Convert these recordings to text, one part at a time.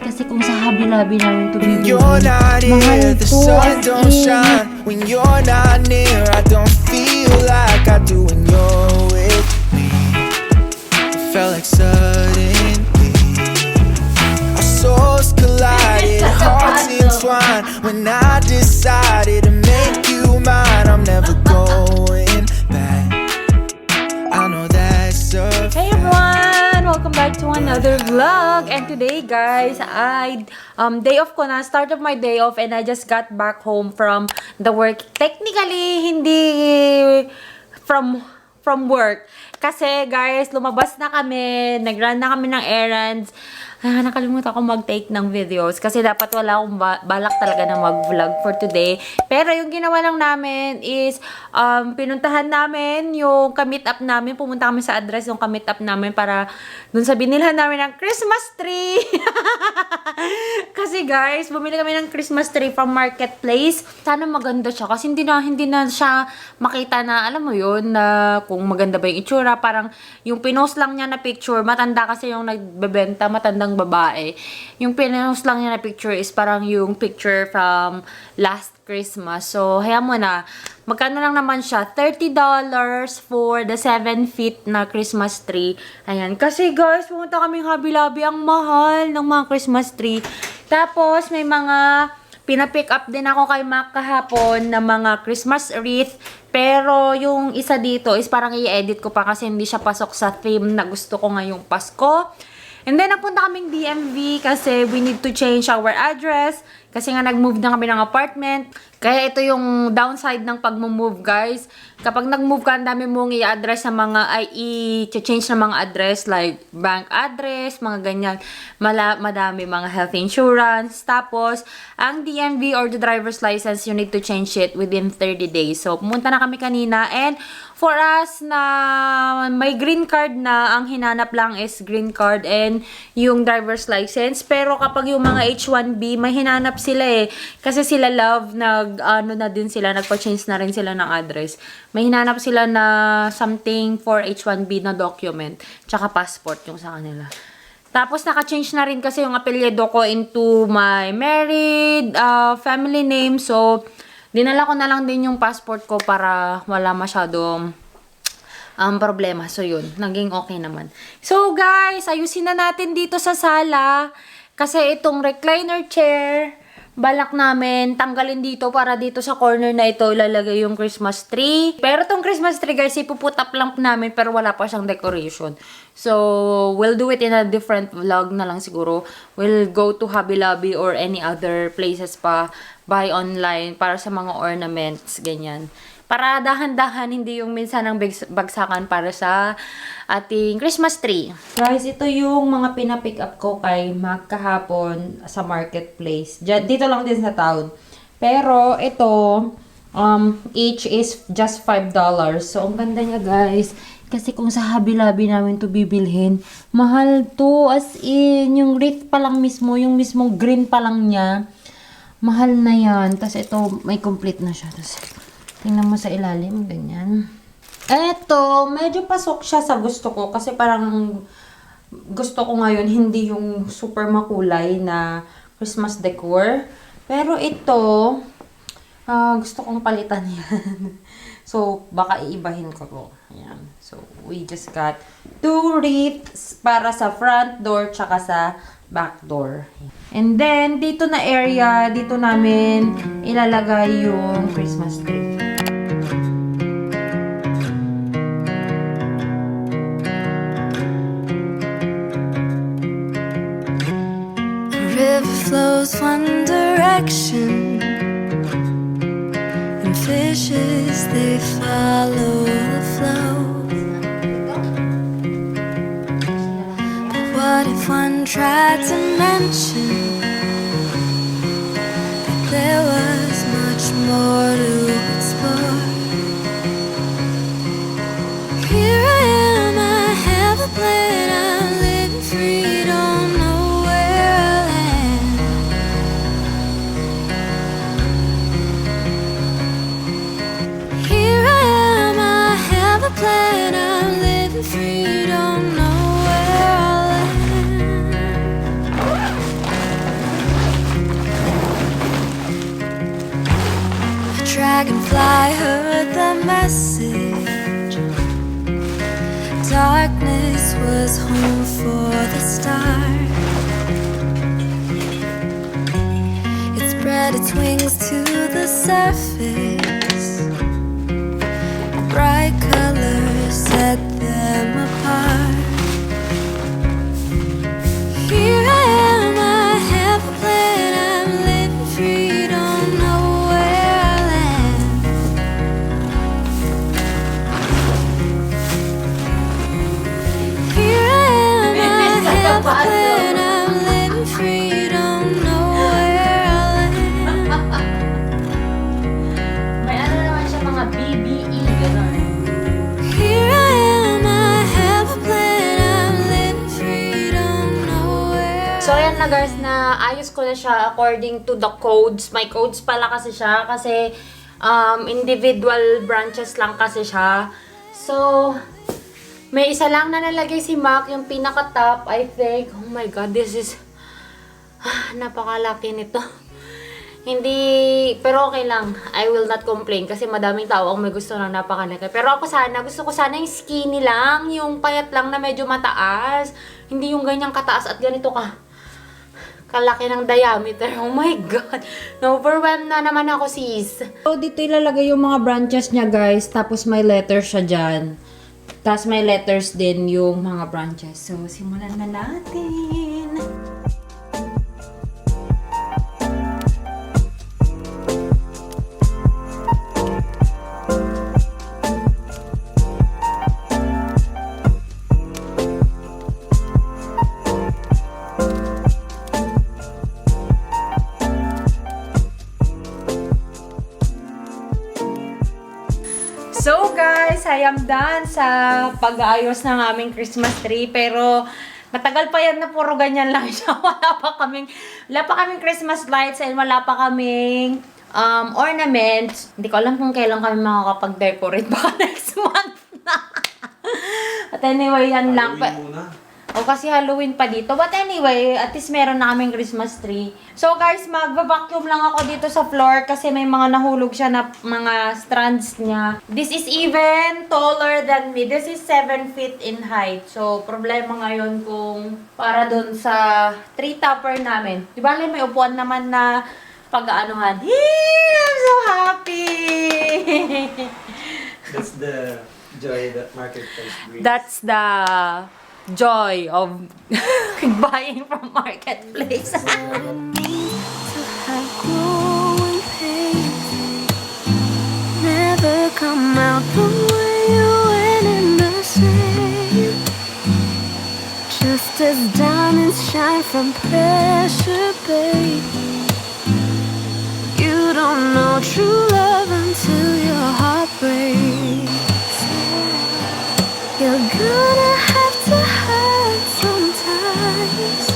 Kasi kung sa habi-labi namin tumibig, You're not mahal here, the to sun as don't in. shine. When you're not near, I don't feel like I do when you're with me. It felt like suddenly our souls collided, our hearts entwined. When I decided to make you mine, I'm never going back. I know that's a Hey everyone! Welcome back to another vlog. And today guys, day off ko na. Start of my day off and I just got back home from the work. Technically, hindi from work. Kasi guys, lumabas na kami. Nag-run na kami ng errands. Nakalimutan ko mag-take ng videos kasi dapat wala akong balak talaga na mag-vlog for today. Pero yung ginawa lang namin is pinuntahan namin yung ka-meet up namin. Pumunta kami sa address yung ka-meet up namin para dun sa binilhan namin ng Christmas tree. Kasi guys, bumili kami ng Christmas tree from Marketplace. Sana maganda siya kasi hindi na siya makita na, alam mo yun, na kung maganda ba yung itsura. Parang yung pinost lang niya na picture, matanda kasi yung nagbebenta, matandang babae. Yung pinost lang niya na picture is parang yung picture from last Christmas. So, hayaan mo na. Magkano lang naman siya? $30 for the 7 feet na Christmas tree. Ayan. Kasi guys, pumunta kaming Hobby-Lobby. Ang mahal ng mga Christmas tree. Tapos, may mga pina-pick up din ako kay Mac kahapon na mga Christmas wreath. Pero yung isa dito is parang i-edit ko pa kasi hindi siya pasok sa theme na gusto ko ngayong Pasko. And then, napunta kaming DMV kasi we need to change our address. Kasi nga, nag-move na kami ng apartment. Kaya ito yung downside ng pag-move, guys. Kapag nag-move ka, ang dami mong i-address sa mga, i-change na mga address like bank address, mga ganyan. Madami mga health insurance. Tapos, ang DMV or the driver's license, you need to change it within 30 days. So, pumunta na kami kanina. And for us na may green card na, ang hinanap lang is green card and yung driver's license. Pero kapag yung mga H1B, may hinanap sila eh. Kasi sila love, nagpa-change na rin sila ng address. May hinanap sila na something for H1B na document. Tsaka passport yung sa kanila. Tapos, naka-change na rin kasi yung apelyido ko into my married family name. So, dinala ko na lang din yung passport ko para wala masyadong problema. So, yun. Naging okay naman. So, guys, ayusin na natin dito sa sala. Kasi itong recliner chair, balak namin tanggalin dito para dito sa corner na ito ilalagay yung Christmas tree. Pero itong Christmas tree, guys, ipuput up lang namin pero wala pa siyang decoration. So, we'll do it in a different vlog na lang siguro. We'll go to Hobby-Lobby or any other places pa, buy online para sa mga ornaments, ganyan. Para dahan-dahan, hindi yung minsan ng bagsakan para sa ating Christmas tree. Guys, ito yung mga pina-pick up ko kay Mac kahapon sa Marketplace. Dito lang din sa town. Pero ito, each is just $5. So, ang ganda niya, guys. Kasi kung sa Hobby-Lobby namin to bibilhin, mahal to. As in, yung wreath pa lang mismo, yung mismong green pa lang niya, mahal na yan. Tapos ito, may complete na siya. Tapos, tingnan mo sa ilalim, ganyan. Eto, medyo pasok siya sa gusto ko. Kasi parang gusto ko ngayon, hindi yung super makulay na Christmas decor. Pero ito, gusto kong palitan yan. So, baka iibahin ko to. Ayan. So, we just got 2 wreaths para sa front door tsaka sa back door. And then, dito na area, dito namin ilalagay yung Christmas tree. The river flows one direction, and fishes, they follow the flow. But what if one tried to mention that there was much more to explore? Here I am, I have a plan, I'm living free, don't know where I'll end. Here I am, I have a plan, I'm living free, don't know where I'll end. dragonfly heard the message. Darkness was home for the stars. It spread its wings to the surface. Bright colors set them apart. Here I am, I have a plan. I'm living free, don't know where I'll land. Here I am, I have a plan. I'm living free, don't know where I'll land. May ano naman siya, mga BBE, gano'n. Here I am, I have a plan. I'm living free, don't know where. So, ayan na guys, na ayos ko na siya according to the codes. May codes pala kasi siya kasi individual branches lang kasi siya. So, may isa lang na nalagay si Mac, yung pinaka-top, I think. Oh my God, this is napakalaki nito. Hindi, pero okay lang. I will not complain kasi madaming tao ang may gusto ng napakalaki. Pero ako gusto ko sana yung skinny lang, yung payat lang na medyo mataas. Hindi yung ganyang kataas at ganito kalaki ng diameter. Oh my God. Na-overwhelmed na naman ako, sis. So, dito ilalagay yung mga branches niya, guys. Tapos may letters siya dyan. Tapos may letters din yung mga branches. So, simulan na natin. So guys, I am done sa pag-aayos ng aming Christmas tree. Pero matagal pa yan na puro ganyan lang siya. Wala pa kaming Christmas lights and wala pa kaming ornaments. Hindi ko alam kung kailan kami makakapag-decorate. Baka next month na. But anyway, yan lang. O kasi Halloween pa dito. But anyway, at least meron na kaming Christmas tree. So guys, magva-vacuum lang ako dito sa floor kasi may mga nahulog siya na mga strands niya. This is even taller than me. This is 7 feet in height. So, problema ngayon kung para dun sa tree topper namin. Di ba may upuan naman na pag-aanuhan. I'm so happy! That's the joy that marketplace brings. That's the joy of buying from marketplace. To have growing pains, never come out the way you went in the same. Just as diamonds shine from pressure, babe. You don't know true love until your heart breaks. You're gonna have to hurt sometimes,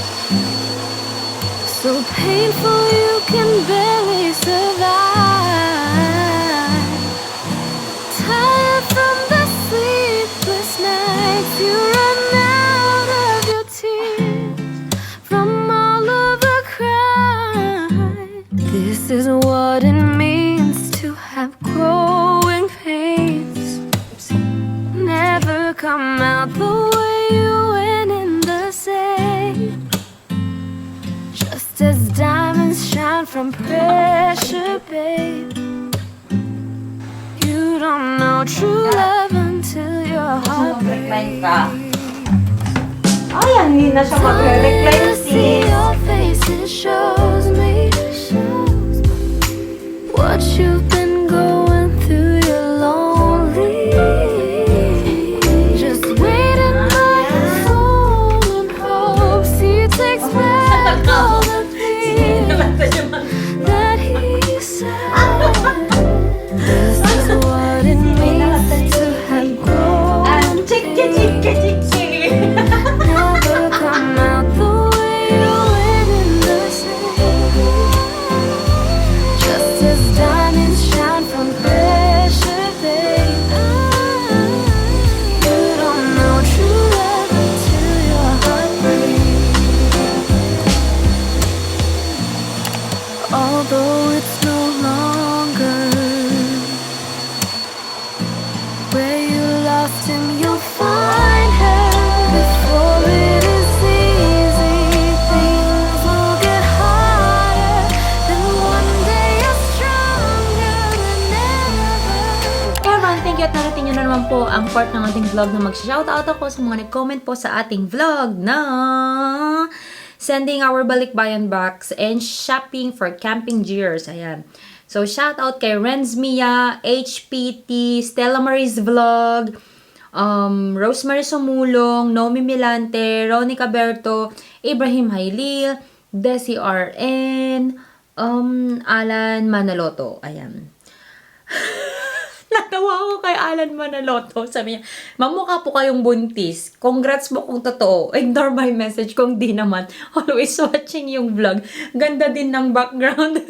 so painful you can barely survive. Tired from the sleepless nights, you run out of your tears from all of the crying. This is what it means to have growing pains. Never come out the way you went in the same. Just as diamonds shine from pressure, babe. You don't know true love until your heart breaks. Ay, hindi na siya mag-recline, To see sis. your face, it shows me what you've been going through. You're lonely. Just waiting by your phone and hope he takes back all the things that he said. This is what it means to have grown. Never come out the way you went in the same. Just as diamonds shine from pressure, babe. You don't know true love until your heart breaks. Although it's no longer naman po ang part ng ating vlog na mag-shoutout ako sa mga nag-comment po sa ating vlog na sending our balikbayan box and shopping for camping gears. Ayan. So, shoutout kay Renz Mia, HPT, Stella Marie's Vlog, Rosemary Sumulong, Nomi Milante, Ronnie Caberto, Ibrahim Hailil, Desi RN, Alan Manaloto. Ayan. Natawa ko kay Alan Manaloto. Sabi niya, mamukha po kayong buntis. Congrats mo kung totoo. Ignore my message kung di naman. Always watching yung vlog. Ganda din ng background.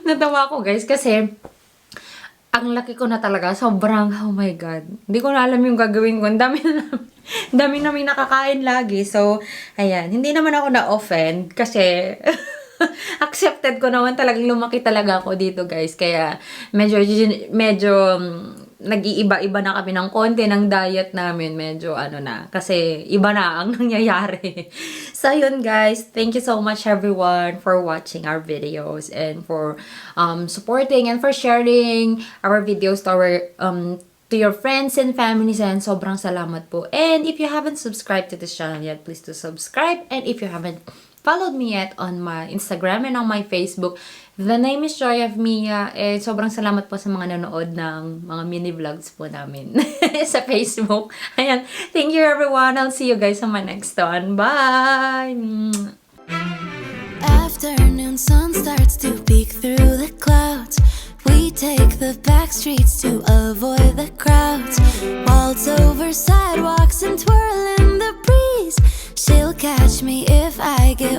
Natawa ko guys kasi ang laki ko na talaga. Sobrang, oh my God. Hindi ko na alam yung gagawin ko. Ang dami namin nakakain lagi. So, ayan. Hindi naman ako na-offend kasi accepted ko naman talagang lumaki talaga ako dito guys. Kaya medyo nag-iiba-iba na kami ng konti ng diet namin. Medyo kasi iba na ang nangyayari. So yun guys, thank you so much everyone for watching our videos and for supporting and for sharing our videos to your friends and families, and sobrang salamat po. And if you haven't subscribed to this channel yet, please do subscribe. And if you haven't followed me yet on my Instagram and on my Facebook, the name is Joy of Mia. Eh, sobrang salamat po sa mga nanood ng mga mini vlogs po namin sa Facebook. Ayan. Thank you everyone. I'll see you guys on my next one. Bye! Afternoon sun starts to peek through the clouds. We take the back streets to avoid the crowds. Waltz over sidewalks and twirl in the breeze. She'll catch me if I get